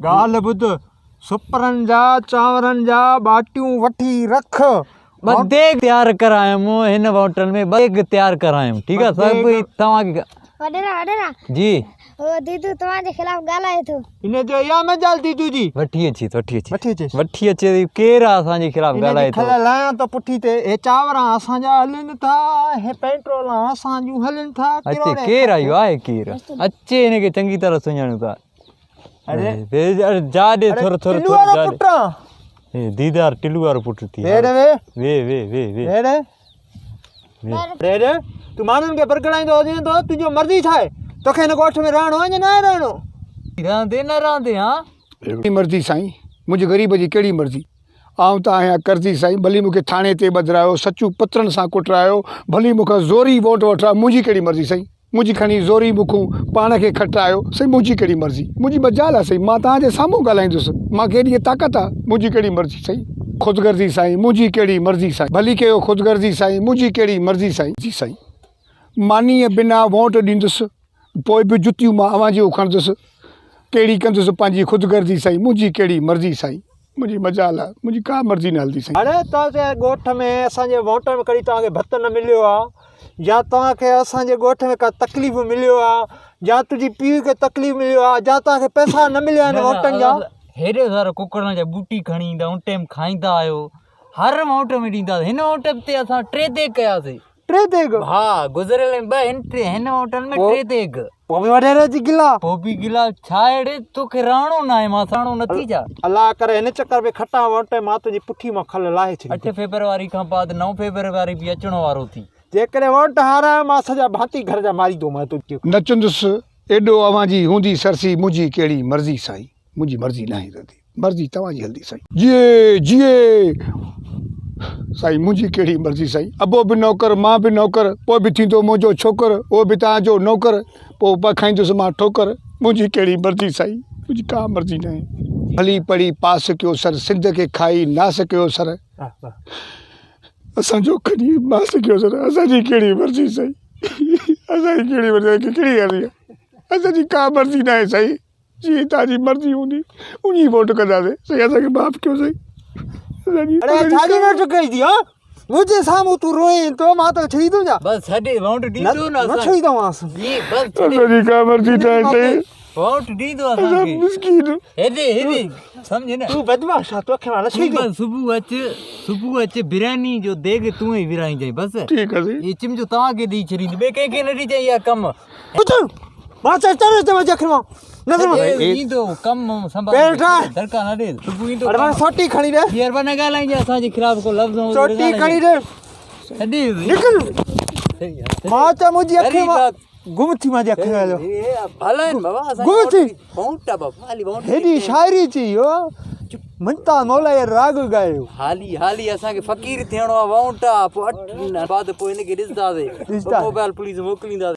ڳالهه ٻڌ، سپرن جا چانورن جا ٻاٽيون وٺي رک. ٻه ديڳ تيار ڪرايم هن ووٽن ۾ ٻه ديڳ تيار ڪرايم ٺيڪ آ سڀ ئي توهان کي. وڏيرا وڏيرا. جي. هو ديدو توهان جي خلاف ڳالهائي ٿو. ان جو اها مجال ديدو جي. وٺي اچي ٿو وٺي اچي. وٺي اچيس. وٺي اچي ٿي ڪير آ اسان جي خلاف ان جي ڳالهائي ٿو. کل لاهيان ٿو پٺي تي هي چانور اسان جا هلن ٿا هي پيٽرول اسان جون هلن ٿا اچي ڪير آيو آهي ڪير اچي هن کي چڱي طرح سڃاڻون ٿا. اڙي اڙي جا ڏي ٿر ٿر ٽلو وارو پٽ آ. هي ديدار ٽلو وارو پٽ ٿي. وي ڙي V. V V V V. V ڙي. وي ڙي تون ماڻهن کي برگلائيندو هجين ٿو تنهنجو مرضي ڇا آهي توکي هن ڳوٺ ۾ رهڻو آهي يا ناهي رهڻو. رهندي نه رهندي ها. ڪهڙي مرضي سائين منهنجي غريب جي ڪهڙي مرضي آئون ته آهيان قرضي سائين ڀلي مون کي ٿاڻي تي ٻڌرايو سچون پترن سان ڪٽرايو ڀلي مون کان زوري ووٽ وٺرايو منهنجي ڪهڙي مرضي سائين. منهنجي کڻي زوري مون کون پاڻ کي کٽرايو، سائين منهنجي ڪهڙي مرضي، منهنجي مجال آ سائين، مان توهان جي سامهون ڳالهائيندس، مان کي ايڏي طاقت آ، منهنجي ڪهڙي مرضي سائين. خود غرضي سائين، منهنجي ڪهڙي مرضي سائين، ڀلي ڪيو خود غرضي سائين، منهنجي ڪهڙي مرضي سائين. سائين مانيء بنا ووٽ ڏيندس، پوء به جتيون مان اوهان جون کڻندس، ڪهڙي ڪندس پنهنجي خود غرضي سائين، منهنجي ڪهڙي مرضي سائين. منهنجي مجال آ، منهنجي ڪا مرضي نه هلندي سائين. اڙي توهان جي ڳوٺ ۾ اسان جي ووٽ ۾ ڪڏهن توهان کي ڀت نه مليو آ يا توهان کي اسان جي ڳوٺ ۾ ڪا تڪليف مليو آ يا تنهنجي پيء کي تڪليف مليو آ يا توهان کي پئسا نه مليا آهن ووٽن جا. هيڏي سارا ڪڪڙن جا ٻوٽي کڻي ايندا ان ٽيم کائيندا آهيو هر ووٽ ۾ ڏيندا هن ووٽ تي اسان ٽي ديڳ ڪياسي. ٽي ديڳ؟ ها گذريل ۾ ٻه هن ٽي هن ووٽن ۾ ٽي ديڳ. پوء به وڏيري جي گلا. پوء به گلا ڇا اڙي توکي رهڻو ناهي مان ساڻو نه ٿي ڇا. الله ڪري هن چڪر به کٽان ووٽ مان تنهنجي پٺي مان کل لاهي ڇڏيندس. 8 فيبروري کان بعد 9 فيبروري به اچڻو وارو ٿي. جيڪڏهن ووٽ هارايو مان سڄا ڀاتي گهر جا ماريندومانء توکي. نچندس ايڏو اوهان جي هوندي سرسي منهنجي ڪهڙي مرضي سائين. منهنجي مرضي ناهي رهندي، مرضي توهان جي هلندي سائين. جيئي جيئي سائين منهنجي ڪهڙي مرضي سائين. ابو به نوڪر مان به نوڪر، پوء به ٿيندو منهنجو ڇوڪر، اهو به توهان جو نوڪر، پوء به کائيندس مان ٺوڪر، منهنجي ڪهڙي مرضي سائين، منهنجي ڪا مرضي ناهي. ڀلي پڙهي پاس ڪيو سر، سنڌ کي کائي ناس ڪيو سر، اسان جو کڻي ماس ڪيو سر، اسان جي ڪهڙي مرضي سائين، اسان جي ڪهڙي مرضي، اسان کي ڪهڙي مرضي آهي، اسان جي ڪا مرضي ناهي سائين. جيئن توهان جي مرضي هوندي انهي ووٽ ڪنداسين سائين اسان کي معاف ڪيو سائين. اڙي ڇا جي ووٽ ڪئي ٿي ها منهنجي سامهون تون روئين ٿو مان توکي ڇڏي ٿو ڏيان. بس ڇڏي ووٽ ڏيندو نه اسان نه ڇڏيندومانس. جي بس ڇڏي. اسان جي ڪا مرضي ناهي سائين. ووٽ ڏيندو اسان کي. مسڪين. هيڏي هيڏي سمجهه نه. تون بدمعاش آ توکي مان نه ڇڏيندس. بس صبح اچ صبح اچ برياني جو ديڳ تون ئي ورهائيندين بس. ٺيڪ آ سائين. هي چمچو توهان کي ڏئي ڇڏيندي ٻئي ڪنهن کي نه ڏجانء اها ڪم. اٿ مان چيو چڙ اچ منهنجي اکين مان نظر مان ايندو ڪم سنڀال پير ٺاهه دڙڪا نه ڏي صبح ايندو اڙي مان سوٽي کڻي ڏي يار نه ڳالهائين اسان جي خلاف ڪو لفظ هو سوٽي کڻي ڏي ڇڏي نڪل مان چيو منهنجي اکين مان گم ٿي منهنجي اکين مان ڀلا آهن بابا اسان گم ٿي ووٽ آ بابا هالي ووٽ هيڏي شاعري چئي هو منتا مولا يار راڳ ڳايو هالي هالي اسان کي فقير ٿيڻو آ ووٽ آ پوء 8 ڏينهن بعد پوء هن کي ڏسنداسين موبائل پوليس موڪلينداسين.